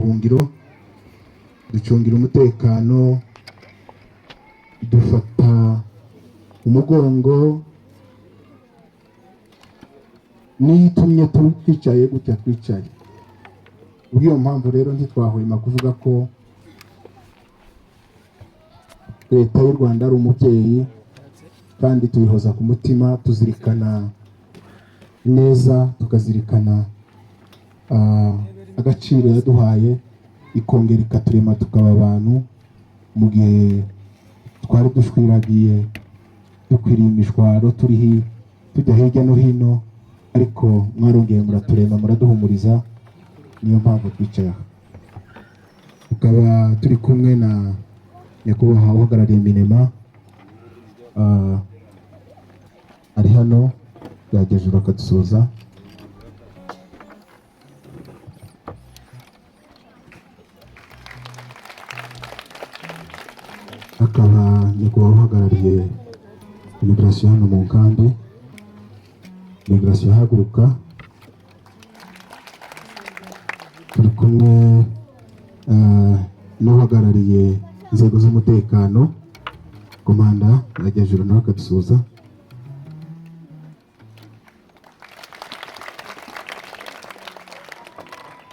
Buhungiro, ducungira umutekano, dufata umugongo, niyo itumye twicaye gutya twicaye. Kubw'iyo mpamvu rero ntitwahwema kuvuga ko leta y'u Rwanda ari umubyeyi, kandi tuyihoza ku mutima, tuzirikana neza, tukazirikana agaciro yaduhaye, ikongera ikaturema tukaba abantu mu gihe twari dushwiragiye, dukwiriye imishwaro, turi tujya hirya no hino, ariko mwarongeye muraturema, muraduhumuriza, niyo mpamvu twicaye aha. Tukaba turi kumwe na nyakubahwa uhagarariye MINEMA, ari hano, yagejuru akadusuhuza. Akaba nyakubahwa uhagarariye immigration hano mu nkambi, immigration ihaguruka. Turi kumwe n'uhagarariye inzego z'umutekano, komanda yagejuru nawe akadusuhuza.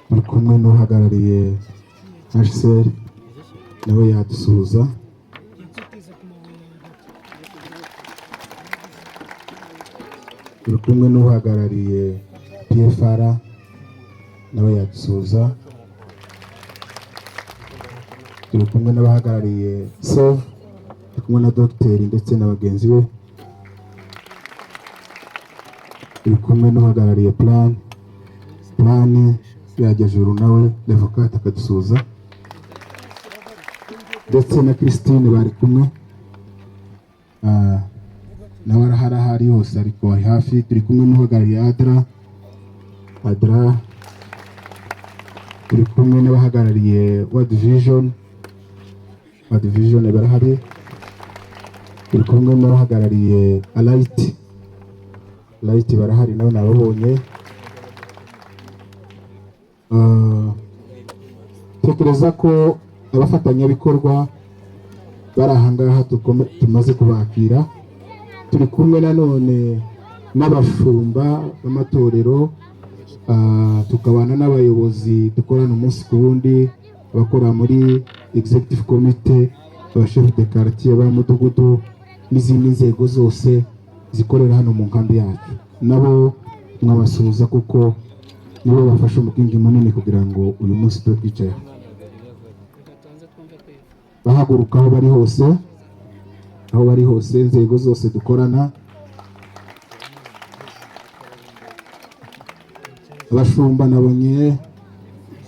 Turi kumwe n'uhagarariye HCR nawe yadusuhuza. Turi kumwe n'uhagarariye PFR nawe yadusuhuza. Turi kumwe n'abahagarariye SEV, turi kumwe na dogiteri ndetse na bagenzi be. Turi kumwe n'uhagarariye Plan, Plan yagejuru nawe Levocate akadusuhuza, ndetse na Christine bari kumwe, nawe arahari aho ari hose ariko ari hafi. Turi kumwe n'uhagarariye ADRA, ADRA, turi kumwe n'abahagarariye World Vision, World Vision barahari. Turi kumwe n'abahagarariye Alight, Alight barahari nabo nababonye. Tekereza ko abafatanyabikorwa bari aha ngaha tumaze kubakira. Turi kumwe nanone n'abashumba b'amatorero, tukabana n'abayobozi dukorana umunsi ku wundi, abakora muri executive committee, abashefu de quartier ba mudugudu n'izindi nzego zose zikorera hano mu nkambi yacu, nabo mwabasuhuza kuko nibo bafashe umukingi munini kugira ngo uyu munsi tube twicaye aha. Bahaguruka aho bari hose, aho bari hose, inzego zose dukorana. Abashumba nabonye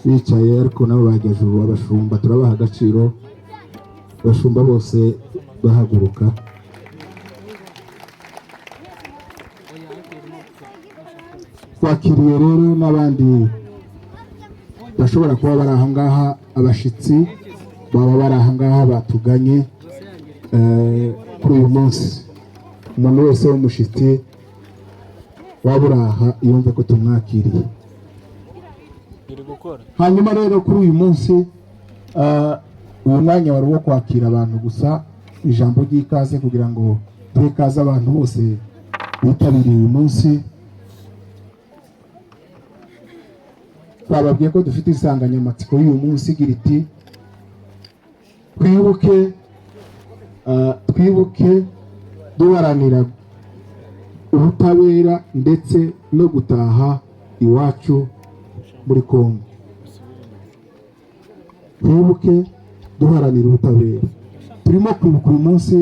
bicaye ariko nabo bageze ubu, abashumba turabaha agaciro, abashumba bose bahaguruka. Twakiriye rero n'abandi bashobora kuba bari aha ngaha, abashitsi baba bari aha ngaha batuganye kuri uyu munsi. Umuntu wese w'umushitsi waba uri aha yumve ko tumwakiriye. Hanyuma rero kuri uyu munsi, uyu mwanya wari uwo kwakira abantu gusa, ijambo ry'ikaze kugira ngo duhe ikaze abantu bose bitabiriye uyu munsi. Twababwiye ko dufite insanganyamatsiko y'uyu munsi igira iti twibuke duharanira ubutabera ndetse no gutaha iwacu muri Kongo. Twibuke duharanira ubutabera. Turimo kwibuka uyu munsi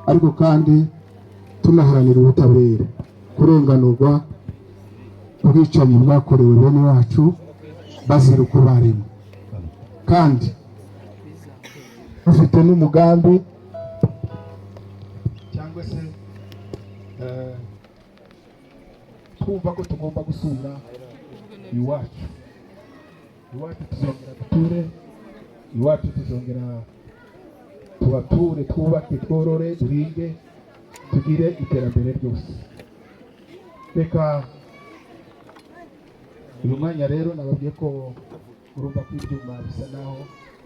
ariko kandi tunaharanira ubutabera, kurenganurwa ubwicanyi bwakorewe bene wacu bazira uko baremwe, kandi dufite n'umugambi cyangwa se twumva ko tugomba gusubira iwacu. Iwacu tuzongera duture, iwacu tuzongera tubature, twubake, tworore, duhinge, tugire iterambere ryose. Reka uyu mwanya rero nababwiye ko Urumva ko ibyuma bisa naho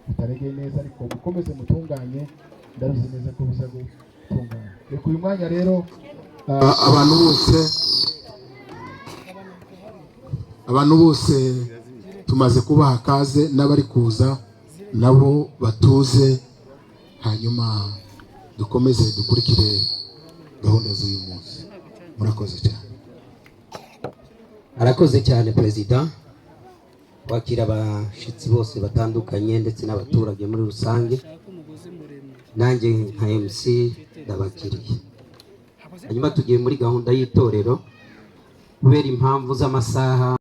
bitaregeye neza, ariko mukomeze mutunganye, ndabizi neza ko biza gutungana. Reka uyu mwanya rero abantu bose tumaze kubaha kaze, n'abari kuza nabo batuze, hanyuma dukomeze dukurikire gahunda z'uyu munsi. Murakoze cyane. Arakoze cyane perezida kwakira abashyitsi bose batandukanye ndetse n'abaturage muri rusange. Nanjye nka MC ndabakiriye. Hanyuma tugiye muri gahunda y'itorero kubera impamvu z'amasaha.